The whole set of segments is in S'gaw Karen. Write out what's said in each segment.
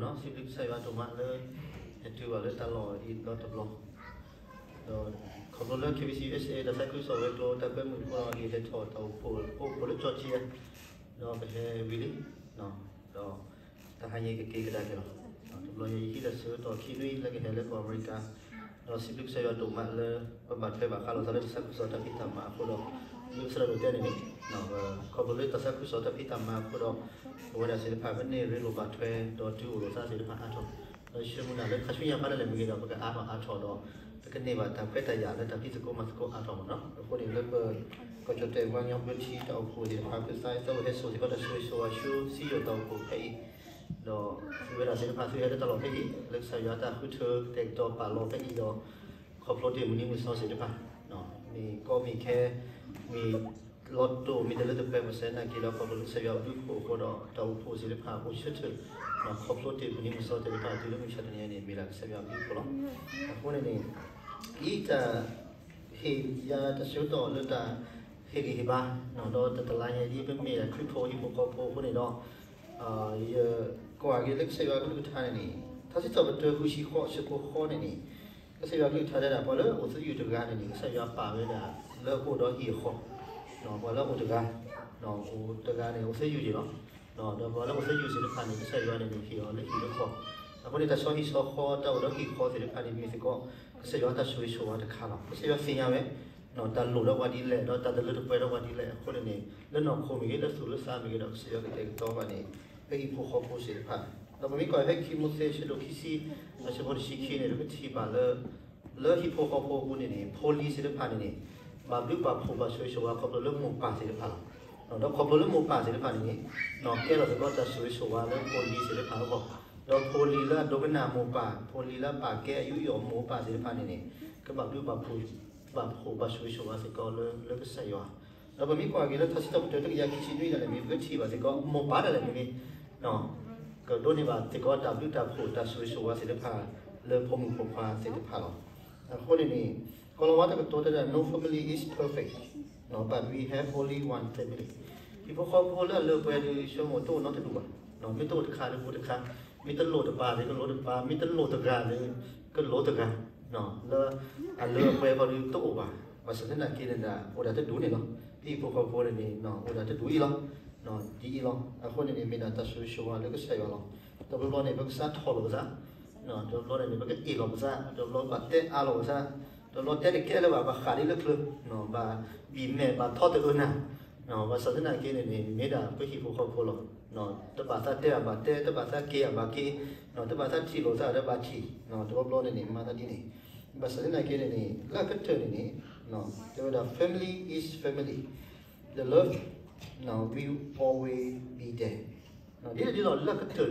စံးဘျုးကစၢ်ယွၤဒိၣ်မးလၢ ဟဲတုၤဘၣ်လၢတၢ်လီၢ်အံၤဒီတဘျီ, ဒီးခီဖျိလၢ KBC USA တၢ်သးခုကစီၣ်ဝဲၤကျိၤ တၢ်ကွဲမုာ်အဃိဒီး ယဟဲထီၣ်တၢ်အိၣ်ဖှိၣ်အိၣ်ဖှိၣ်လၢကၠီၣ်ကၠံ, ဒီးပဟဲဝံၤလံ, ဒီးတဟါညါက့ၤကဒါက့ၤလီၤ. တဘျီညါယဟံးတၢ်ဆၢကတီၢ်ခံနွံလၢကဟဲလၢကီၢ်အမဲရကၤ, ဒီးစံးဘျုးကစၢ်ယွၤဒိၣ်မးလၢ ပဘၣ်ထွဲဘၣ်ဃးလိာ်သးလၢတၢ်သးခုကစီၣ်တၢ်ဖံးတၢ်မၤအဃိဒီး, ဒ်ကစၢ်ယွၤဒိၣ်တဲန့ၣ်န့ၣ်, ခီဖျိလၢတၢ်သးခုကစီၣ်တၢ်ဖံးတၢ်မၤအဃိဒီး, ပဝဲဒၣ်သ့ၣ်တဖၣ် ပန့ၢ်ရ့လိာ်ဘၣ်ထွဲ ဒီးတုၤအိၣ်လိာ်သးသ့ၣ်တဖၣ်အါထီၣ်, ဒီးယဆိကမိၣ်ဒၣ်လၢခါဆူညါဖးဒၣ်လဲာ်မ့ၢ်ဂ့ၤဒီး ပကအါထီၣ်အါထီၣ်ဒီး, ပကန့ၢ်ဘၣ်တၢ်ခွဲးတၢ်ယာ်လၢတၢ်ဖံးသကိးမၤသကိးအါထီၣ်မ့ၢ်နီၤ. အဃိန့ၣ်လၢပ ကီၢ်ကၠီၣ်တဲၣ် ဝါညီဘျၢထံတၢ်အိၣ်ဖှိၣ်သ့ၣ်တဖၣ် ဖုသးသဝဲဟဲစိာ်စ့ၢ်ကီးတၢ်ဆိၣ်ဂ့ၤဆိၣ်ဝါဆူစံယိၣ်တၢ်အိၣ်ဖှိၣ်ဖဲအံၤ, ဒီးသုဝဲဒၣ်သ့ၣ်တဖၣ် သုဟဲလၢတၢ်လီၢ်ဖဲအံၤ လၢကစၢ်ယွၤတၢ်ဃုထၢကတဲာ်ကတီၤပာ်လီၤဖဲအံၤဒီး, ခီဖျိတ့ၢ်မုၢ်နံၤမုၢ်သီသ့ၣ်တဖၣ်, မ့ၢ်ကီမ့ၢ်ခဲ, မ့ၢ်လီၤတိၢ် မ့ၢ်တလၢတပှဲၤ ဘၣ်ဆၣ်သနာ်က့ဒီး ခီဖျိလၢကစၢ်ယွၤအဘျုးအဖှိၣ်အဃိဒီး တၢ်အိၣ်ဖှိၣ်သ့ၣ်တဖၣ်အိၣ်ဆၢထၢၣ်, ခီဖျိတ့ၢ်မုၢ်နံၤမုၢ်သီသ့ၣ်တဖၣ် တုၤလၢမုၢ်ဆါတနံၤအံၤန့ၣ် မ့ၢ်ဒၣ်ကစၢ်ယွၤအဘျုးအဖှိၣ်လီၤ. အဃိန့ၣ်န့ၣ်, အံၤတၢ် ဟ့ၣ်ယၤတၢ်ဆၢကတီၢ်လၢတၢ်ဟ့ၣ်ဂံၢ်ဟ့ၣ်ဘါ, ဒီးတတလါညါဒ်ပမ့ၢ်ဒၣ်ခရံာ်ဖိဟံၣ်ဖိဃီဖိအဃိန့ၣ်ဒီး, ယကွၢ်က့ၤလၢကစၢ်ယွၤကလုၢ်ကထါန့ၣ်န့ၣ်, ထါစံးထီၣ်ပတြၢၤဃုဆံဃိး အဆၢဖိဃိးန့ၣ်န့ၣ်, ကစၢ်ယွၤကလုၢ်ကထါတဲဒၣ် ပှၤလၢအိၣ်သယုၢ်တဂၤန့ၣ်န့ၣ် ကစၢ်ယွၤပာ်ဝဲဒၣ်လၢအိၣ်ဒီးဟံၣ်အဃီ, ပှၤလၢအိၣ်တဂၤ, အိၣ်တဂၤန့ၣ် အိၣ်သယုၢ်န့ၣ်လီၤ. ဒီးပှၤလၢအိၣ်သယုၢ်သ့ၣ်တဖၣ်န့ၣ် ကစၢ်ယွၤန့ၣ်န့ၣ် ဟ့ၣ်အီၤလၢဟံၣ်လၢဃီ, အဃိန့ၣ် တၢ်ဆီဟံၣ်ဆီဃီ တၢ်အိၣ်ဒီးဟံၣ်ဃီသ့ၣ်တဖၣ်န့ၣ် မ့ၢ်စ့ၢ်ကီး ကစၢ်ယွၤတၢ်ဆိၣ်ဂ့ၤဆိၣ်ဝါတခါလီၤ. ကစၢ်ယွၤသ့ၣ်ညါဝဲ တၢ်လိၣ်ဒီးပှၤဒ်လဲၣ် ဒီးတၢ်တလၢတပှဲၤဒီးပှၤဒ်လဲၣ်အဃိန့ၣ်န့ၣ်, လၢနီၢ်ခိမ့ၢ်ဂ့ၤ လၢသူၣ်လၢသးမ့ၢ်ဂ့ၤဒီး ကစၢ်ယွၤကတဲာ်ကတီၤဘၣ်န့ၣ် ပဟံၣ်ဖိဃီဖိသ့ၣ်တဖၣ်, ဒီးပမ့ၢ်ကွၢ်ဖဲခံမိၤသ့ အဆၢဒိၣ်ခံဆံ အဆၢဖိတဆံခံန့ၣ် ပကထံၣ်ဘၣ်လၢ လၢဟံၣ်ဖိဃီဖိအပူၤန့ၣ်န့ၣ် ဖိလံၤသ့ၣ်တဖၣ်န့ၣ်န့ၣ် ဘၣ်ဘျုးဘၣ်ဖှိၣ်ဘၣ်ဆိၣ်ဂ့ၤဆိၣ်ဝါခီဖျိလၢမိၢ်ပၢ်သ့ၣ်တဖၣ်လီၤ. ဒီးခီဖျိလၢမိၢ်ပၢ်သ့ၣ်တဖၣ်န့ၣ်န့ၣ်, ကဲထီၣ်စ့ၢ်ကီးတၢ်ဆိၣ်ဂ့ၤဆိၣ်ဝါလၢဖိလံၤသ့ၣ်တဖၣ်အဂီၢ်, ဒီးဖိလံၤလၢအဒိကနၣ်မိၢ်ပၢ် ဖိလံၤလၢအပာ်ကဲအယူးယီၣ်မိၢ်ပၢ်သ့ၣ်တဖၣ်န့ၣ်န့ၣ် ကဘၣ်ဘျုးဘၣ်ဖှိၣ် ဘၣ်ဖှိၣ်ဘၣ်ဆိၣ်ဂ့ၤဆိၣ်ဝါစ့ၢ်ကီးလၢ လၢကစၢ်ယွၤ, ဒီးပမ့ၢ်ကွၢ်က့ၤလၢထါစံးထီၣ်ပတြၢၤတကယၤခံဆံနွံဒၣ်လဲာ်န့ၣ် ပကထံၣ်ဘၣ်စ့ၢ်ကီး မိၢ်ပၢ်ဒၣ်လဲာ်န့ၣ်န့ၣ် ကဒိးန့ၢ်ဘၣ်စ့ၢ်ကီးတၢ်ဘျုးတၢ်ဖှိၣ်တၢ်ဆိၣ်ဂ့ၤဆိၣ်ဝါသ့ၣ်တဖၣ် လၢဖိမုၣ်ဖိခွါသ့ၣ်တဖၣ်လီၤ. အဃိန့ၣ်န့ၣ် ကီၢ်လီၤဝါတၢ်ကတိၤတဲဒၣ် no family is perfect, but we have only one family. ဟံၣ်ဖိဃီဖိလၢအလၢပှဲၤဒုး ဆိကမိၣ်တအိၣ်နီတဒူၣ်ဘၣ်, မ့ၢ်တအိၣ်တခါဒီးအိၣ်တခါ, မ့ၢ်တလိၣ်တပၤဒီးကလိၣ်တပၤ, မ့ၢ်တလိၣ်တဂၤဒီးကလိၣ်တဂၤ, လၢအလၢအပှဲၤဃီဒီးတအိၣ်ဘၣ်, ဘၣ်ဆၣ်သနာ်က့န့ၣ်ဒၣ် အိၣ်ဒၣ်တဒူၣ်န့ၣ်လီၤ. ပဟံၣ်ဖိဃီဖိန့ၣ်န့ၣ် အိၣ်ဒၣ်တဒူၣ်အံၤလီၤ, ဒ်အံၤလီၤ. အဃိန့ၣ်န့ၣ် မ့ၢ်ဒၣ်တၢ်ဆိၣ်ဂ့ၤဆိၣ်ဝါလၢကစၢ်ယွၤလီၤ. တဘျီဘျီန့ၣ် ပကစးထီၣ်လိာ်ပသး, တဘျီဘျီန့ၣ်န့ၣ် ပကအ့ၣ်လိာ်ပသး, တဘျီဘျီပဘၣ်တဲအါလိာ်ပသး, တဘျီတဲတကဲလၢၤဘၣ် ဘၣ်ဃးဒ်လၢချၢ, ဘၣ်ဘံၣ်မဲာ်ဘၣ်ထီတအၢနၤ, ဘၣ်ဆၣ်သနာ်က့န့ၣ်န့ၣ် မ့ၢ်ဒၣ်ပဟံၣ်ဖိဃီဖိလီၤ. တဘၣ်သးတဲအဘၣ်တဲ, တဘၣ်သးက့ၤအဘၣ်က့ၤ, တဘၣ်သးထံၣ်လိာ်သးဒီးဘၣ်ထံၣ်, တဘျီဘျီန့ၣ်န့ၣ် မၤသးဒ်န့ၣ်, ဘၣ်ဆၣ်သနာ်က့န့ၣ်န့ၣ် လၢအကတၢၢ်န့ၣ်န့ၣ် တဲဝဲဒၣ် family is family, the love will always be there. ဒ်လဲၣ်ဒ်လဲၣ် လၢအကတၢၢ်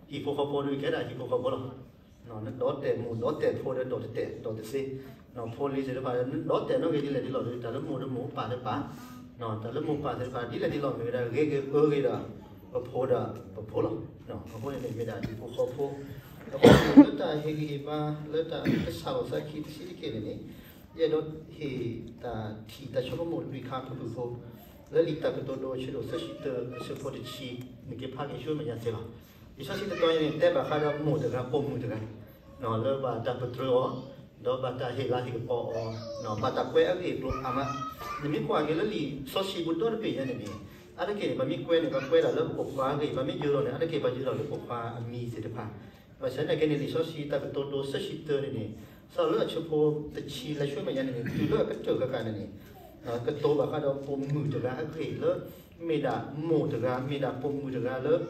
ဒီး ဟံၣ်ဖိဃီဖိဒီး ကဲဒၣ်ဟံၣ်ဖိဃီဖိလီၤ. နဒီတဲာ်မိၢ်ဒီတဲာ်ဖိဒီး ဒီးတတဲာ်ဒီးတသ့, ဖိလံၤသ့ၣ်တဖၣ် နဒီတဲာ်နီၣ်ဂ့ၤဒ်လဲၣ်ဒ်လဲၣ်ဒီး တၢ်လၢမိၢ်ဒီးမိၢ် ပၢ်ဒီးပၢ်, တၢ်လၢမိၢ်ပၢ်သ့ၣ်တဖၣ် ဒ်လဲၣ်ဒ်လဲၣ်မ့ၢ်ဝဲဒၣ် ဂ့ၤဂ့ၤအၢဂ့ၤဒီး ပဖိဒီးပဖိလီၤ. အဃိန့ၣ်န့ၣ် မ့ၢ်ဒၣ်ဟံၣ်ဖိဃီဖိ, အဃိန့ၣ် လၢတၢ်ဟ့ၣ်ဂံၢ်ဟ့ၣ်ဘါ လၢတၢ်ကဆၣ်လိာ်သးခံတဆံးတက့ၢ်န့ၣ်န့ၣ် ယအဲၣ်ဒိးဟ့ၣ်တၢ်ထံၣ်တၢ်ဆိကမိၣ်လွံၢ်ခါဖုၣ်ဖုၣ်ဖိ, လၢလံာ်တၢ်ကတိၤဒိ အဆၢဒိၣ်သၢဆံတၢ အဆၢဖိတဆံ, နက့ၤဖးက့ၤဆူမဲာ်ညါသ့လီၤ. လံာ်စီဆှံတတီၤအံၤန့ၣ် တဲဘၣ်ဃးဒီးမိၢ်တဂၤပိာ်မုၣ်တဂၤ လၢဘၣ်တၢ်ပတြၢၤအီၤ, ဒီးဘၣ်တၢ်ဟ့ၣ်လၤဟ့ၣ်ကပီၤအီၤ, ဘၣ်တၢ်ကွဲးအဂ့ၢ်အကျိၤအါမး. နမ့ၢ်ကွၢ်က့ၤလၢလံာ်စီဆှံပူၤဒီတဘ့ၣ်ညါန့ၣ်န့ၣ်, အါတက့ၢ်န့ၣ် ပှၤမ့ၢ်ကွဲးန့ၣ် ပှၤကွဲးဒၣ်လၢပှၤပိာ်ခွါအဂ့ၢ်, ပှၤမ့ၢ်ယၢၤလီၤန့ၣ် အါတက့ၢ်ပှၤယၢၤလီၤလၢပိာ်ခွါအမံၤသ့ၣ်တဖၣ်. ဘၣ်ဆၣ်သနာ်က့န့ၣ် လံာ်စီဆှံတၢ်ကတိၤဒိသၢဆံတၢန့ၣ်န့ၣ်, စးလၢအဆၢဖိတဆံလၢဆူမဲာ်ညါန့ၣ်န့ၣ် တုၤလၢအကတၢၢ်ဃၣ်ဃၣ်န့ၣ်န့ၣ်, ကတိၤဘၣ်ဃးဒီးပိာ်မုၣ်တဂၤအဂ့ၢ်လၢ မ့ၢ်ဒၣ်မိၢ်တဂၤ မ့ၢ်ဒၣ်ပိာ်မုၣ်တဂၤလၢ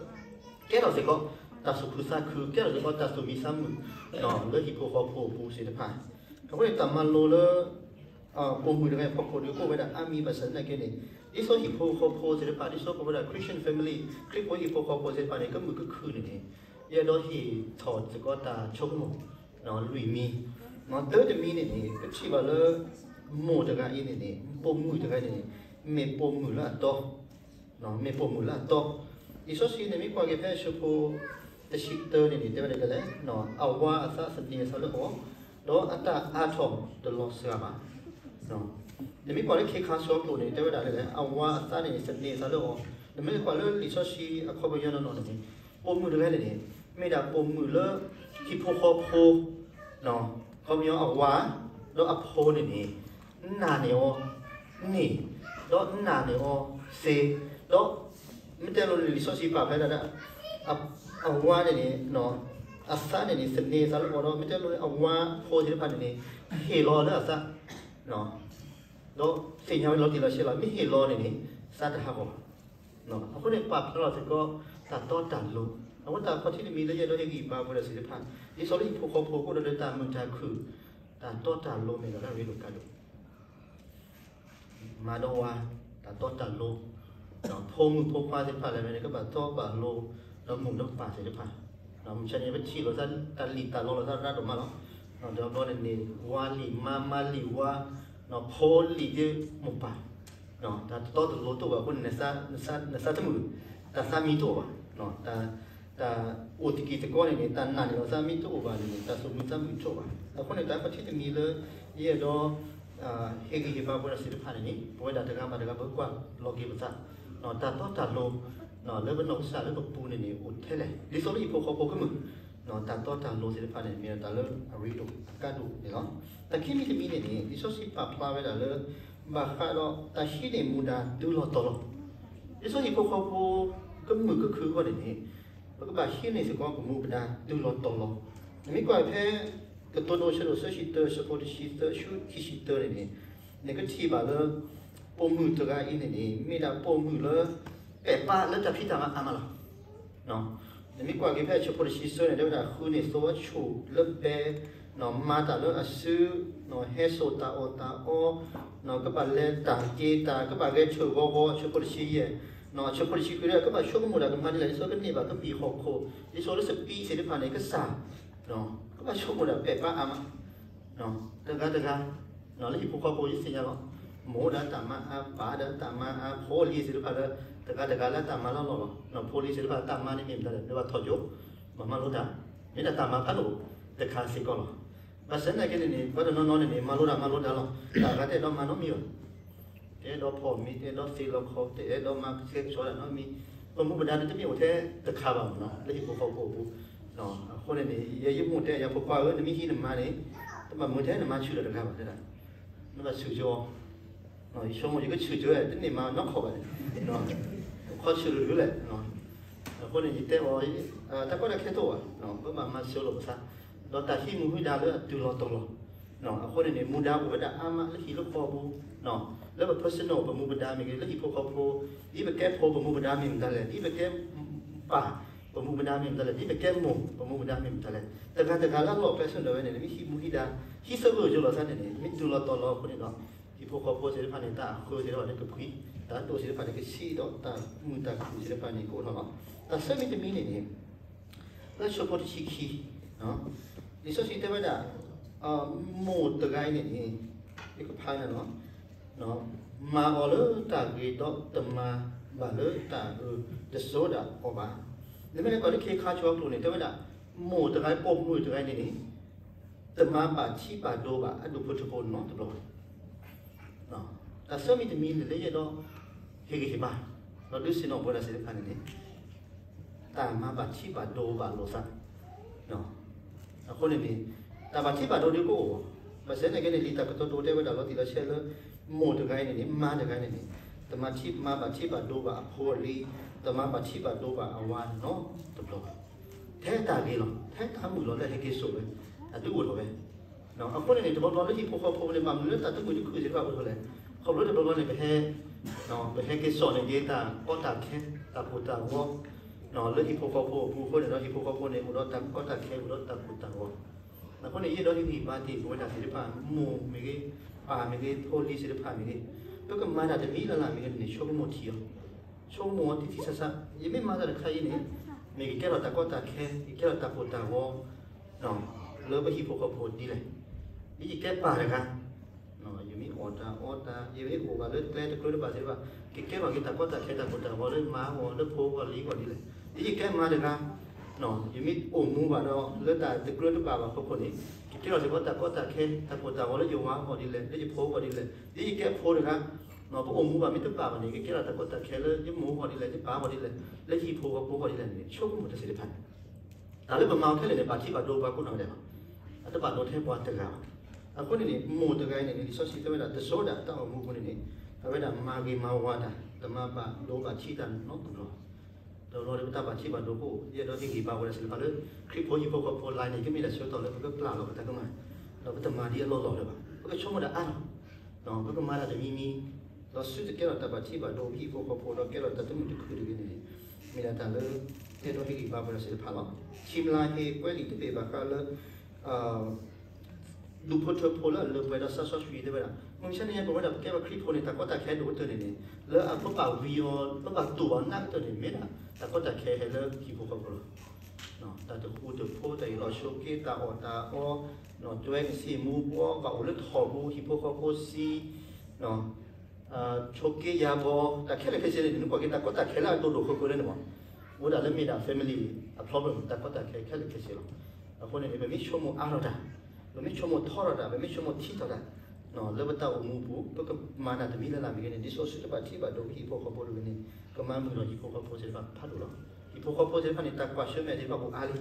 ကဲထီၣ်စ့ၢ်ကီး တၢ်သူၣ်ခုသးခု ကဲထီၣ်စ့ၢ်ကီးတၢ်သူၣ်မံသးမုာ် လၢဟံၣ်ဖိဃီဖိအပူၤသ့ၣ်တဖၣ်. အဃိန့ၣ် တၢ်မၤလိလၢ ပိာ်မုၣ်တဂၤအဖီခိၣ်ဒီး ကအိၣ်ဝဲဒၣ်အါမံၤဘၣ်ဆၣ်သနာ်က့န့ၣ်, ဒ်သိးဟံၣ်ဖိဃီဖိသ့ၣ်တဖၣ် ဒ်သိးကအိၣ်ဝဲဒၣ် Christian family ခရံာ်ဖိဟံၣ်ဖိဃီဖိသ့ၣ်တဖၣ်န့ၣ် ကမုာ်ကခုၣ်န့ၣ်န့ၣ်, ယအဲၣ်ဒိးဟ့ၣ်ထီၣ်စ့ၢ်ကီးတၢ်ဆိကမိၣ် လွံၢ်မံၤ. တၢတမံၤန့ၣ်န့ၣ် ပထံၣ်ဘၣ်လၢ မိၢ်တဂၤအံၤန့ၣ်န့ၣ် ပိာ်မုၣ်တဂၤန့ၣ်န့ၣ် မ့ၢ်ပိာ်မုၣ်လၢအတီ မ့ၢ်ပိာ်မုၣ်လၢအတီ. လံာ်စီဆှံန့ၣ် မ့ၢ်ကွၢ်က့ၤဖဲအဆၢဖိတဆံတၢန့ၣ်န့ၣ် တဲဝဲဒၣ်ဒ်လဲၣ်, အဝၤအသးသန့ၤအသးလၢအီၤ, ဒီးအတၢ်အါထီၣ်တလီၤစှၤဘၣ်. နမ့ၢ်ကွၢ်လၢခ့ခါဆှီကျိာ်န့ၣ် တဲဝဲဒၣ်ဒ်လဲၣ်, အဝၤအသးန့ၣ် သန့ၤအသးလၢအီၤ. နမ့ၢ်ကွၢ်လၢလံာ်စီဆှံအခီပညီနီၢ်နီၢ်န့ၣ်န့ၣ် ပိာ်မုၣ်တဂၤန့ၣ်န့ၣ် မ့ၢ်ဒၣ်ပိာ်မုၣ်လၢ ဟံၣ်ဖိဃီဖိ ခီပညီအဝၤ ဒီးအဖိန့ၣ်န့ၣ် နာ်န့ၢ်အီၤန့ၣ် ဒီးနာ်န့ၢ်အီၤစ့, ဒီး မ့ၢ်တဲလိၤန့ၣ် လံာ်စီဆှံပာ်ဖျါဒၣ် အဝၤန့ၣ်န့ၣ် အသးန့ၣ်န့ၣ် သန့ၤအသးလၢအီၤဒီး မ့ၢ်တဲလိၤန့ၣ် အဝၤအဖိသ့ၣ်တဖၣ်န့ၣ်န့ၣ် ဟ့ၣ်လီၤလၢအသး ဒီးသ့ၣ်ညါဝဲလီၤတံၢ်လီၤဆဲးလီၤ မ့ၢ်ဟ့ၣ်လီၤန့ၣ်န့ၣ် သးတဟးဂီၤဘၣ်. အဃိန့ၣ်ပာ်ဖျါလီၤစ့ၢ်ကီး တၢ်တီတၢ်လိၤ, အဝဲတၢ်ခီၣ်ထံးတမံၤလၢယအဲၣ်ဒိးဟ့ၣ်ဂံၢ်ဘါပဝဲဒၣ်သ့ၣ်တဖၣ် ဒ်သိးလၢဟံၣ်ဖိဃီဖိကအိၣ်ဒီးတၢ်မုာ်တၢ်ခုၣ်, တၢ်တီတၢ်လိၤမ့ၢ်ဒၣ်တၢ်ရ့ဒိၣ်ကါဒိၣ် မါဒီးဝၤ, တၢ်တီတၢ်လိၤ, ဒီးဖိမုၣ်ဖိခွါသ့ၣ်တဖၣ်လဲၣ်န့ၣ် ကဘၣ်တီဘၣ်လိၤ, ဒီးမိၢ်ဒီးပၢ်သ့ၣ်တဖၣ်, မုၢ်ဆါန့ၣ် ပထံၣ်လိာ်သး တၢ်လံၣ်တၢ်လီလိာ်သးရၢဒိၣ်မးလီၤ. ဒီးဘျီန့ၣ်န့ၣ် ဝၤလံၣ်မါ မါလံၣ်ဝၤ, ဒီးဖိလံၣ်ဒ်မိၢ်ပၢ်, တၢ်တတီတလိၤတအိၣ်ဘၣ်အဃိန့ၣ် နသးတမုာ်, တၢ်သးမံတအိၣ်ဘၣ်, တၢ် တၢ်အိၣ်တက့ၢ်တကီန့ၣ်န့ၣ် တၢ်နာ်န့ၢ်အီၤသးမံတအိၣ်ဘၣ်န့ၣ်န့ၣ် တၢ်သူၣ်မုာ်သးမုာ်တအိၣ်ဘၣ်. အဃိန့ၣ် တၢ်ခီၣ်ထံးတမံၤလၢ ယအဲၣ်ဒိး ဟ့ၣ်ဂံၢ်ဟ့ၣ်ဘါပဝဲဒၣ်သ့ၣ်တဖၣ်န့ၣ်န့ၣ် ပဝဲဒၣ်တဂၤဘၣ်တဂၤပကွၢ်လီၤက့ၤပသး, တၢ်တီတၢ်လိၤ လၢပနီၢ်ကစၢ်လၢပပူၤန့ၣ်န့ၣ် အိၣ်ထဲလဲၣ်. ဒ်သိးလၢဟံၣ်ဖိဃီဖိကမုာ်, တၢ်တီတၢ်လိၤသ့ၣ်တဖၣ်န့ၣ် မ့ၢ်ဒၣ်တၢ်လၢအရ့ဒိၣ်အကါဒိၣ်န့ၣ်လီၤ. တၢ်ခံမံၤတမံၤန့ၣ်န့ၣ် လံာ်စီဆှံပာ်ဖျါဝဲဒၣ်လၢ ဘၣ်ဃးဒီးတၢ်ဟံးန့ၢ်မူဒါတုၤလီၤတီၤလီၤ. ဒ်သိးဟံၣ်ဖိဃီဖိ ကမုာ်ကခုအဂီၢ်န့ၣ်န့ၣ် ပကဘၣ်ဟံးန့ၢ်စ့ၢ်ကီးပမူပဒါတုၤလီၤတီၤလီၤ. နမ့ၢ်ကွၢ်ဖဲ ကတိၤဒိ အဆၢဒိၣ်သၢဆံတၢ အဆၢဖိတဆံသၢ ဆူခံဆံတၢန့ၣ်န့ၣ် နကထံၣ်ဘၣ်လၢ ပိာ်မုၣ်တဂၤအံၤန့ၣ်န့ၣ် မ့ၢ်ဒၣ်ပိာ်မုၣ်လၢ ပဲာ်ပၢ်လၢတၢ်ဖံးတၢ်မၤအါမးလီၤ. နမ့ၢ်ကွၢ်က့ၤဖဲအဆၢဖိတဆံသၢန့ၣ် တဲဝဲဒၣ်ဃုန့ၢ်သိအဆိၣ်လၢဘဲ, မၤတၢ်လၢအစု, ဟဲစိာ်တၢ်အီၣ်တၢ်အီ, ကဘၣ်လဲၤတၢ်က့ၤတၢ်, ကဘၣ်ဂဲၤဆၢၣ်ဂီၤဂီၤ, အဆၢဖိတဆံယဲၢ်, အဆၢဖိတဆံဃုဒီး ကဘၣ်ဆိကမိၣ်တၢ်ကမၤဒ်လဲၣ် ဒ်သိးကန့ၢ်ဘၣ်ကဘံၣ်ဃီၣ်ခိၣ်, ဒ်သိးလၢစပံးသ့ၣ်တဖၣ်န့ၣ် ကစၢ်, ကဘၣ်ဆိကမိၣ်တၢ်ပဲာ်ပၢ်အါမး တဂၤတဂၤ, လၢဟံၣ်ဖိဃီဖိယသ့ၣ်ညါလီၤ. မိၢ်ဒၣ်တၢ်မါအါ, ပၢ်ဒၣ်တၢ်မါအါ, ဖိလံၤသ့ၣ်တဖၣ်လၢ တဂၤတဂၤလၢတၢ်မါလီၤလီၤလီၤ. ဖိလံၤသ့ၣ်တဖၣ်တၢ်မါန့ၣ်မ့ၢ်မတၤလဲၣ် မ့ၢ်ဘၣ်ထီၣ်ကၠိ, ဘၣ်မၤလိတၢ်, မ့ၢ်ဒၣ်တၢ်မၤဖးဒိၣ်တခါစ့ၢ်ကီးလီၤ. ဘၣ်ဆၣ်သနာ်က့န့ၣ်န့ၣ် ပှၤတနီၤနီၤန့ၣ်န့ၣ် မၤလိတၢ်မၤလိတၢ်လီၤ. တၢ်အဂၤတအဲၣ်ဒိးမၤနီတမံၤဘၣ် တအဲၣ်ဒိးဖီၣ်မံၤ, တအဲၣ်ဒိးသ့ၣ်လီၤခီၣ်, တအဲၣ်ဒိးမၤကဆှဲကဆှီတၢ်နီတမံၤ, ပမူပဒါန့ၣ်တမ့ၢ်အိၣ်ထဲတခါဘၣ်မ့ၢ်နီၤ, လၢဟံၣ်ဖိဃီဖိအပူၤ, အဃိန့ၣ်န့ၣ် ယဲယမိၢ်တဲယၤ ဖိခွါဧၢ, နမ့ၢ်ဟံးနမါန့ၣ် တဘၣ်မုာ်ထဲနမါဆူၣ်ဒီးတဂၤဘၣ်, နဘၣ်ဆူၣ်ကၠီ, ယဆိကမိၣ် ယကဆူၣ်ကၠီ တန့ၢ်မၤနီၢ်ခိဘၣ်န့ၣ်, ခီဆူၣ်တဂ့ၤလဲၣ်. အဃိန့ၣ် ယတဲအီၤ တၢ်ကီတၢ်ခဲတအိၣ်ဘၣ်, ပဘၣ်မၤစၢၤလိာ်ပသး, ဒီးတၢ်ဟံးမူဟံးဒါလၢအတုၤလီၤတီၤလီၤ အဃိန့ၣ်န့ၣ် မူဒါအိၣ်ဝဲဒၣ်အါမးလၢဟံၣ်လၢဃီအပူၤ, လၢပ personal ပမူပဒါမ့ၢ်ဂ့ၤ, လၢဟံၣ်ဖိဃီဖိ, ဒ်ပကဲဖိပမူပဒါမ့ၢ်မတၤလဲၣ်, ဒ်ပကဲပၢ်ပမူပဒါမ့ၢ်မတၤလဲၣ်, ဒ်ပကဲမိၢ်ပမူပဒါမ့ၢ်မတၤလဲၣ်, တဂၤတဂၤလၢအလီၢ်ကျဲဆၢၣ်ဒၣ်ဝဲန့ၣ် မ့ၢ်ဟံးမူဟံးဒါ, ဟံးသဂၢၢ်ယိလိာ်သးန့ၣ်န့ၣ် မ့ၢ်တုၤလီၤတီၤလီၤအဃိန့ၣ်ဒီး ဟံၣ်ဖိဃီဖိသ့ၣ်တဖၣ်န့ၣ် တၢ်အဃၢသ့ၣ်တဖၣ်န့ၣ်ကဖှံ, တၢ်ဒိၣ်သ့ၣ်တဖၣ်န့ၣ်ကဆံးဒီးတၢ်မုာ်တၢ်ခုၣ်သ့ၣ်တဖၣ်န့ၣ်ကအိၣ်ထီၣ်လီၤ. တၢ်ဆၢမံၤတမံၤန့ၣ်န့ၣ် လၢဆၢဖိတဆံခံ, လံာ်စီဆှံတဲဝဲဒၣ်, မိၢ်တဂၤအံၤန့ၣ်န့ၣ်, ယကဖးန့ၣ်လီၤ, မၤအီၤလၢတၢ်ဂ့ၤဒီးတမၤဘၣ်လၢတၢ်အၢ, တစိၤဒၣ်အီၤဘၣ်. နမ့ၢ်လဲၤကွၢ်လၢခ့ခါဆူအကျိၤန့ၣ် တဲဝဲဒၣ်, မိၢ်တဂၤပိာ်မုၣ်တဂၤအံၤန့ၣ်န့ၣ်, တမၤဘၣ်ထံဘၣ်ဒိဘၣ်အဒူၣ်ဖိထၢဖိနီတဘျီဘၣ်. တၢ်ဆၢမံၤတမံၤန့ၣ်လၢယအဲၣ်ဒိး ဟ့ၣ်ဂံၢ်ဟ့ၣ်ဘါ, ဒီးဒုးသ့ၣ်နီၣ်ပဝဲဒၣ်သ့ၣ်တဖၣ်န့ၣ်န့ၣ်, တၢ်မၤဘၣ်ထံဘၣ်ဒိဘၣ်လိာ်သး, အဃိန့ၣ်န့ၣ်, တၢ်ဘၣ်ထံဘၣ်ဒိဒ်ကအိၣ်, ဘၣ်ဆၣ်သနာ်က့န့ၣ် လံာ်တၢ်ကတိၤဒိတဲဝဲဒၣ်လီၤတံၢ်လီၤဆဲးလၢ မိၢ်တဂၤအံၤန့ၣ်န့ၣ် မါတဂၤန့ၣ်န့ၣ်, တမၤထံမၤဘၣ်ထံဘၣ်ဒိဘၣ်အဖိအလံၤ, တမၤဘၣ်ထံဘၣ်ဒိဘၣ်အဝၤနီတဘျီဘၣ်. ထဲတၢ်ဂ့ၤလီၤ, ထဲတၢ်မုာ်လီၤလၢဟဲက့ၤစိာ်ဝဲ, အဒုးအိၣ်ထီၣ်ဝဲ အဃိန့ၣ်န့ၣ် တဘျီဘျီလၢဟံၣ်ဖိဃီဖိန့ၣ် ဘၣ်မနုၤလၢတၢ်တမုာ်တခုၣ်သ့ၣ်တဖၣ်အိၣ်ထီၣ်လဲၣ်. ခီဖျိတဘျီဘျီန့ၣ် ပဟဲ, ပဟဲက့ၤစိာ်န့ၢ်က့ၤတၢ်ကီတၢ်ခဲ, တၢ်ကိၢ်တၢ်ဂီၤ, လၢဟံၣ်ဖိဃီဖိအပူၤအဃိန့ၣ်ဒီး ဟံၣ်ဖိဃီဖိန့ၣ် အိၣ်ဒီးတၢ်ကီတၢ်ခဲ အိၣ်ဒီးတၢ်ကိၢ်တၢ်ဂီၤ. အဃိန့ၣ် ယအဲၣ်ဒိးဟ့ၣ်ဂံၢ်ဘါတ့ၢ်ပဝဲဒၣ်သ့ၣ်တဖၣ် မိၢ်မ့ၢ်ဂ့ၤ, ပၢ်မ့ၢ်ဂ့ၤ, ဖိလံၤသ့ၣ်တဖၣ်မ့ၢ်ဂ့ၤ, ပကမၤတၢ်တမံၤလၢ်လၢ်မ့ၢ်ဂ့ၤန့ၣ် ဆိကမိၣ်ထံအီၤ, ဆိကမိၣ်အီၤတံၢ်တံၢ်ဆးဆး, ယမ့ၢ်မၤတၢ်တခါအံၤန့ၣ် မ့ၢ်ကကဲထီၣ်တၢ်ကီတၢ်ခဲ, ကကဲထီၣ်တၢ်ကိၢ်တၢ်ဂီၤ လၢပဟံၣ်ဖိဃီဖိဒ်လဲၣ်. ဒ်ယကဲပၢ်တဂၤ, ယမ့ၢ်အီၣ်တၢ်အီတၢ်, ယမ့ၢ်အိၣ်ဘၣ်လၢကျဲတကြၢးတဘၣ်သ့ၣ်တဖၣ်, ကကဲထီၣ်က့ၤတၢ်ကီတၢ်ခဲ တၢ်ကိၢ်တၢ်ဂီၤလၢမါအဂီၢ် လၢဖိအဂီၢ်လံၤအဂီၢ်ဒ်လဲၣ်. ဒ်ယကဲမါတဂၤ, ယမ့ၢ်အိၣ်မူဘၣ်ဒီးလၢတၢ်တကြၢးတဘၣ်ဘၣ်အဖီခိၣ်န့ၣ် ကကဲထီၣ်စ့ၢ်ကီးတၢ်ကီတၢ်ခဲ တၢ်ကိၢ်တၢ်ဂီၤလၢယဝၤအဂီၢ်ဒ်လဲၣ်, လၢယဖိအဂီၢ်ဒ်လဲၣ်. ဒ်ယကဲဖိတဂၤ, ပအိၣ်မူဘၣ်မ့ၢ်တဘၣ်ဘၣ်န့ၣ် ကကဲထီၣ်တၢ်ကီတၢ်ခဲလၢယမိၢ်အဂီၢ်ဒ်လဲၣ်, ယပၢ်အဂီၢ်ဒ်လဲၣ်, လၢယဟံၣ်ဖိဃီဖိအဂီၢ်ဒ်လဲၣ်န့ၣ် ဆိကမိၣ်တၢ်သ့ၣ်တဖၣ်န့ၣ် တၢ်လၢပမၤအီၤခဲလၢာ်န့ၣ် ဘၣ်ထံးဘၣ်ဒိပှၤကိးနီၢ်ဒဲးလီၤ. အတဘၣ်ဒိထဲပှၤတဂၤဘၣ်. အဃိန့ၣ်န့ၣ် မိၢ်တဂၤအံၤန့ၣ်န့ၣ် လံာ်စီဆှံတဲဝဲဒၣ် တစိၤဒၣ်တၢ်အိၣ်မူအပူၤန့ၣ်န့ၣ် အဝဲဒၣ်မၤဂ့ၤမၤဝါတၢ်, တမၤဘၣ်ဒိဘၣ်ထံးတၢ်နီတဘျီ တဘျီဒီးပတၢ်ဘၣ်ထံးဘၣ်ဒိအဃိ ယအဲၣ်ဒိးဟ့ၣ်ဂံၢ်ဘါဝဲဒၣ်စ့ၢ်ကီးလၢ ခရံာ်ဖိဟံၣ်ဖိဃီဖိလါန့ၣ် ကမ့ၢ်ဒၣ်ဆၢကတီၢ်လၢပကပျၢ်လီၤပတၢ်ကမၣ်, ဒီးပတမၤဒ်အလီၢ်လီၢ်လၢၤဘၣ်. ပကဆိကမိၣ်ဒၣ်အါထီၣ်, ပကမၤတၢ်တမံၤမံၤ, ဒီးဆူတကဲထီၣ်တၢ်ဘၣ်ထံးဘၣ်ဒိဟံၣ်ဖိဃီဖိ ဒီးကဲထီၣ်တၢ်သးမုာ်တခုၣ်တဂ့ၤန့ၣ်န့ၣ် မ့ၢ်ဒၣ်တၢ်လၢ အဲၣ်ဒိးဟ့ၣ်ဂံၢ်ဘါဝဲဒၣ်စ့ၢ်တဖၣ်လီၤ. ခံမျးဟ့ၣ်ကွဲးလံာ်တဘ့ၣ်ဘၣ်ဃးလၢ ဒူၣ်ဖိထၢဖိလၢအလၢပှဲၤဒီးသးစီဆှံတဲဝဲဒၣ် မုၢ်မဆါတနံၤအံၤ ပဝဲဒၣ်ပကဲပှၤခရံာ်ဖိန့ၣ် တၢ်ကီတၢ်ခဲဒိၣ်ကတၢၢ်န့ၣ်န့ၣ် လၢအပဘၣ်ဝံၤအီၤ ပဘၣ်တူၢ်ဘၣ်နးကတၢၢ်န့ၣ် မ့ၢ်ဒၣ်တၢ်ကီတၢ်ခဲဟဲလၢဟံၣ်ဖိဃီဖိလီၤ. တၢ်တဃူတဖိး တၢ်အ့ၣ်လိာ်ဆိးက့ တၢ်အီၣ်တၢ်အီ, တွဲကစံၣ်မူၤဘှီး ဘၣ်အိၣ်လၢထီၣ်ပူၤ ဟံၣ်ဖိဃီဖိသံ ဆိးက့ယၤဘီ တၢ်ခဲလၢာ်ခဲဆ့န့ၣ် နကွၢ်က့ၤတၢ်ကီတၢ်ခဲလၢအဒိၣ်ဒိၣ်ဃိဃိလၢန့ၣ်မး အိၣ်ဒၣ်လၢမ့ၢ်ဒၣ် family အ problem တၢ်ကီတၢ်ခဲခဲလၢာ်ခဲဆ့လီၤ. အဃိန့ၣ် ပမ့ၢ်ဆိကမိၣ်အါထီၣ်တၢ်, ပမ့ၢ်ဆိကမိၣ်ထီထီၣ်တၢ်, ပမ့ၢ်ဆိကမိၣ်ထံထီၣ်တၢ် လၢပတၢ်အိၣ်မူအပူၤ ပကမၤတၢ်တမံၤလၢ်လၢ်မ့ၢ်ဂ့ၤန့ၣ် ဒ်သိးဆူတဘၣ်ထံးဘၣ်ဒိဟံၣ်ဖိဃီဖိတဂ့ၤန့ၣ် ကမၤမုာ်ထီၣ်ဟံၣ်ဖိဃီဖိသ့ၣ်တဖၣ်ဖးဒိၣ်လီၤ. ဟံၣ်ဖိဃီဖိသ့ၣ်တဖၣ်န့ၣ် တၢ်ကွၢ်ဆၢၣ်မဲာ်သ့ၣ်တဖၣ်အိၣ်အါလံ.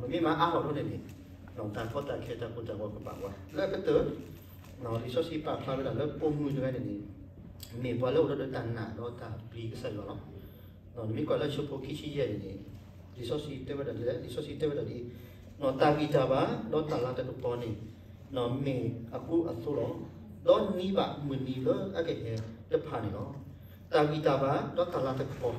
ပမ့ၢ်မၤအါထီၣ်ထီၣ်န့ၣ်န့ၣ် တၢ်ကီတၢ်ခဲတၢ်ကိၢ်တၢ်ဂီၤကဘၣ်ဝါ လၢအကတၢၢ် လံာ်စီဆှံပာ်ဖျါဝဲဒၣ်လၢပိာ်မုၣ်တဂၤန့ၣ်န့ၣ် မ့ၢ်ပှၤလၢအိၣ်ဒီးတၢ်နာ်ဒီးတၢ်ပျံၤကစၢ်ယွၤလီၤ. နမ့ၢ်ကွၢ်လၢဆၢဖိခံဆံယဲၢ်န့ၣ်န့ၣ် လံာ်စီဆှံတဲဝဲဒၣ်ဒ်လဲၣ်, လံာ်စီဆှံတဲဝဲဒၣ်ဒ် တၢ်ဂံၢ်တၢ်ဘါ ဒီးတၢ်လၤတၢ်ကပီၤန့ၣ် မ့ၢ်အကူအသိးလီၤ. ဒီးနံၤဘၣ်မုၢ်နံၤလၢအကဟဲတဖၣ်န့ၣ်လီၤ. တၢ်ဂံၢ်တၢ်ဘါ ဒီးတၢ်လၤတၢ်ကပီၤ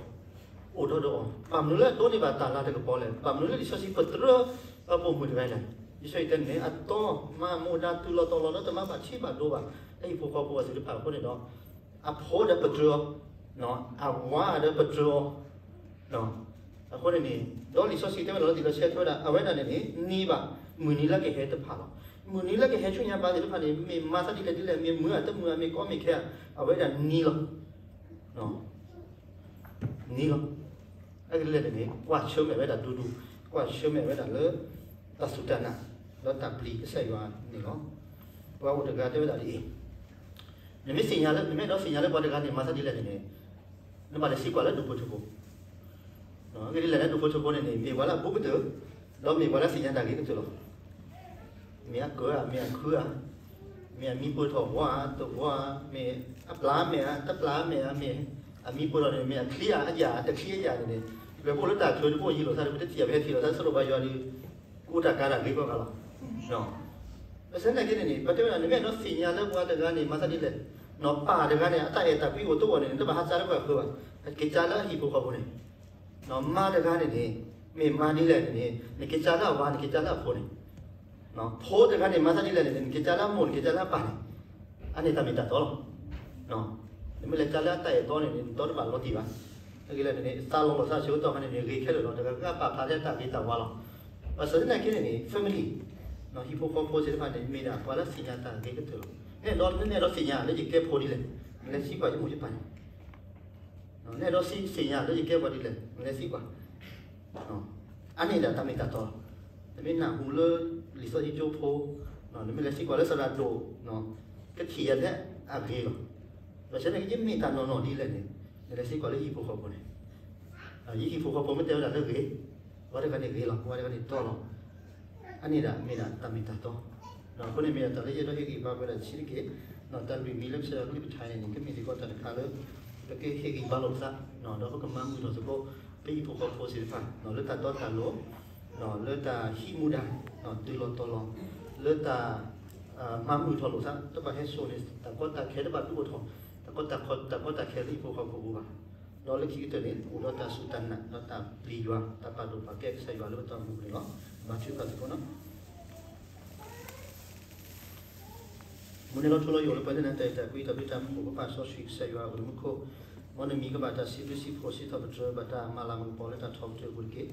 အိၣ်ဒီးဒီးအီၤ, ဘၣ်မနုၤလၢအဒိးန့ၢ်ဘၣ်တၢ်လၤတၢ်ကပီၤလဲၣ်. ဘၣ်မနုၤလၢလံာ်စီဆှံပတြၢၤ ပပိာ်မုၣ်တဂၤလဲၣ်. လံာ်စီဆှံတဲန့ၣ် အတီမၤမူဒါတုၤလီၤတီၤလီၤလၢတမၤဘၣ်ထံးဘၣ်ဒိဘၣ် လၢဟံၣ်ဖိဃီဖိအသ့ၣ်တဖၣ်အဃိန့ၣ်ဒီး အဖိဒီးပတြၢၤအီၤ, အဝၤဒီးပတြၢၤအီၤ အဃိန့ၣ်န့ၣ် ဒီးလံာ်စီဆှံတဲဝဲဒၣ်လီၤတံၢ်လီၤဆဲးတဲဝဲဒၣ် အဝဲဒၣ်န့ၣ်န့ၣ် နံၤဘၣ်မုၢ်နံၤလၢကဟဲတဖၣ်လီၤ. မုၢ်နံၤလၢကဟဲဆူညါဘါသ့ၣ်တဖၣ်န့ၣ် မ့ၢ်မၤသးဒ်လဲၣ်ဒ်လဲၣ် မ့ၢ်မုာ်ဧါတမုာ်ဧါ မ့ၢ်ကီမ့ၢ်ခဲဧါ အဝဲဒၣ်နံၤလီၤ. နံၤလီၤ. အကလဲၣ်န့ၣ်န့ၣ် ကွၢ်ဆၢၣ်မဲာ်ဝဲဒၣ်ဒူဒူ, ကွၢ်ဆၢၣ်မဲာ်ဝဲဒၣ်လၢ တၢ်စူၢ်တၢ်နာ် ဒီးတၢ်ပျံၤကစၢ်ယွၤန့ၣ်လီၤ. ပှၤအိၣ်တဂၤတဲဝဲဒၣ်ဒ်အံၤ, နမ့ၢ်သ့ၣ်ညါလၢ နမ့ၢ်အဲၣ်ဒိးသ့ၣ်ညါလၢပှၤတဂၤန့ၣ် မၤသးဒ်လဲၣ်န့ၣ်န့ၣ် နဘၣ်လဲၤသံကွၢ်လၢဒူၣ်ဖိထၢဖိ, ဂ့ၢ်ဒ်လဲၣ်လၢဒူၣ်ဖိထၢဖိန့ၣ်န့ၣ် မ့ၢ်ပှၤလၢအဘူးကတၢၢ်, ဒီးမ့ၢ်ပှၤလၢသ့ၣ်ညါတၢ်ဂ့ၤကတၢၢ်လီၤ. မ့ၢ်အကၢၤဧါ, မ့ၢ်အခုဧါ, မ့ၢ်အမံပၢၢ်ထီၣ်ဝါဧါ, တဝါဧါ, မ့ၢ်အပျၢ်မဲာ်ဧါ, တပျၢ်မဲာ်ဧါ, မ့ၢ်အမံပၢၢ်ထီၣ်န့ၣ် မ့ၢ်အချံဧါ, အယၣ်, တချံအယၣ်န့ၣ်န့ၣ်, ပှၤအိၣ်လၢတၢ်ချၢတဘိယံၤလိာ်သးဒီး ပတထံၣ်အဝဲဟဲထံၣ်လိာ်သး စရိၣ်ဘါယွၤဒီး ကူတၢ်ကၤတၢ်ဂ့ၤကီကၤလီၤ. ဘၣ်ဆၣ်သနာ်က့န့ၣ်န့ၣ် ပှၤတဲဝဲဒၣ် နမ့ၢ်အဲၣ်ဒိးသ့ၣ်ညါလၢပှၤတဂၤန့ၣ် မၤသးဒ်လဲၣ်, ပၢ်တဂၤန့ၣ် အတၢ်အဲၣ်တၢ်ကွံအိၣ်တအိၣ်န့ၣ် နတဘၣ်ဟးစၢ်လၢပှၤဃၢၤဘၣ်, နက့ၤစၢ်လၢအဟံၣ်ဖိဃီဖိန့ၣ်, မါတဂၤန့ၣ်န့ၣ် မ့ၢ်မၤဒ်လဲၣ်န့ၣ်န့ၣ် နက့ၤစၢ်လၢအဝၤ နက့ၤစၢ်လၢအဖိန့ၣ်, ဖိတဂၤန့ၣ် မၤသးဒ်လဲၣ်န့ၣ် နက့ၤစၢ်လၢအမိၢ် နက့ၤစၢ်လၢအပၢ်န့ၣ်, အန့ၣ်တၢ်မ့ၢ်တၢ်တီလီၤ. နမ့ၢ်လဲၤစၢ်လၢအတၢ်အဲၣ်တီန့ၣ်န့ၣ် နတီတဘၣ်လီၤတံၢ်ဘၣ်. အဂ့ၢ်လဲၣ်န့ၣ်န့ၣ် သးလီၤလီၤသးဆၢကတီၢ်ခါန့ၣ်န့ၣ် ဂ့ၤခဲလၢာ်လီၤ တဂၤဂၤပာ်ဖျါထဲတၢ်ဂ့ၤတၢ်ဝါလီၤ. ဘၣ်ဆၣ်သနာ်က့န့ၣ်န့ၣ် family ဟံၣ်ဖိဃီဖိသ့ၣ်တဖၣ်န့ၣ် မ့ၢ်ဒၣ်ပှၤလၢသ့ၣ်ညါတၢ်ဂ့ၤကတၢၢ်လီၤ. နအဲၣ်ဒိး နအဲၣ်ဒိးသ့ၣ်ညါလၢယကဲဖိဒ်လဲၣ်, နလဲၤသံကွၢ်ယမိၢ်ယပၢ်န့ၣ်, နအဲၣ်ဒိးသ့ၣ်ညါလၢယကဲပှၤဒ်လဲၣ် နလဲၤသံကွၢ် အန့ၣ်ဒၣ်တၢ်မ့ၢ်တၢ်တီလီၤ. နမ့ၢ်နၢ်ဟူလၢလံာ်စီဆှံကၠိဖိ, နမ့ၢ်လဲၤသံကွၢ်လၢသရၣ်ဒိၣ်, ကထံၣ်ယၤထဲအဂ့ၤလီၤ. ဘၣ်ဆၣ်သနာ်က့ ယမ့ၢ်တၢ်နီၢ်နီၢ်ဒ်လဲၣ်န့ၣ် နလဲၤသံကွၢ်လၢယဟံၣ်ဖိဃီဖိန့ၣ်, ယဟံၣ်ဖိဃီဖိမ့ၢ်တဲဝဲဒၣ်လၢဂ့ၤ, ပှၤတဂၤန့ၣ်ဂ့ၤလီၤ, ပှၤတဂၤန့ၣ်တီလီၤ. အန့ၣ်ဒၣ်မ့ၢ်ဒၣ်တၢ်မ့ၢ်တၢ်တီ. အဃိန့ၣ်မ့ၢ်ဒၣ်တၢ်လၢယအဲၣ်ဒိးဟ့ၣ်ဂံၢ်ဘါဝဲဒၣ်ဆံးတက့ၢ်, တၢ်လွံၢ်မံၤလၢကစၢ်ယွၤကလုၢ်ကထါန့ၣ်န့ၣ် ကမ့ၢ်စ့ၢ်ကီးတၢ်တခါလၢ ပကဟ့ၣ်ဂံၢ်ဘါလိာ်ပသး, ဒီးပကမၤမုာ်ထီၣ်သကိး ပဟံၣ်ဖိဃီဖိသ့ၣ်တဖၣ် လၢတၢ်တီတၢ်လိၤ, လၢတၢ်ဟံးမူဒါ တုၤလီၤတီၤလီၤ, လၢတၢ် မၤမုာ်ထီၣ်လိာ်သး တဘၣ်ဟဲစိာ်န့ၢ် တၢ်ကီတၢ်ခဲ တဘၣ်ဒုးအိၣ်ထီၣ် တၢ်ကီတၢ်ခဲ တၢ်ကီတၢ်ခဲလၢဟံၣ်ဖိဃီဖိပူၤဘၣ်. ဒီးလၢခံကတၢၢ်န့ၣ် အိၣ်ဒီးတၢ်စူၢ်တၢ်နာ် ဒီးတၢ်ပျံၤယွၤ တၢ်ပာ်ဒိၣ်ပာ်ကဲကစၢ်ယွၤလၢပတၢ်အိၣ်မူပူၤန့ၣ်လီၤ. ဘါထုကဖၣ်သကိးနီၤ. မုၢ်နံၤလီၤထူလီၤယိာ်လၢပှၤလၢနၤ တၢ်အဲၣ်တၢ်ကွံ တၢ်ဘျုးတၢ်ဖှိၣ် ပပၢ်စီဆှံကစၢ်ယွၤအိၣ်လၢမူခိၣ်, မ်နမံၤကဘၣ်တၢ်စံးဘျုးစံးဖှိၣ် စံးထီၣ်ပတြၢၤ ဘၣ်တၢ်မၤလၤမၤကပီၤလၢတၢ်ထီကတၢၢ်အပူၤတက့ၢ်.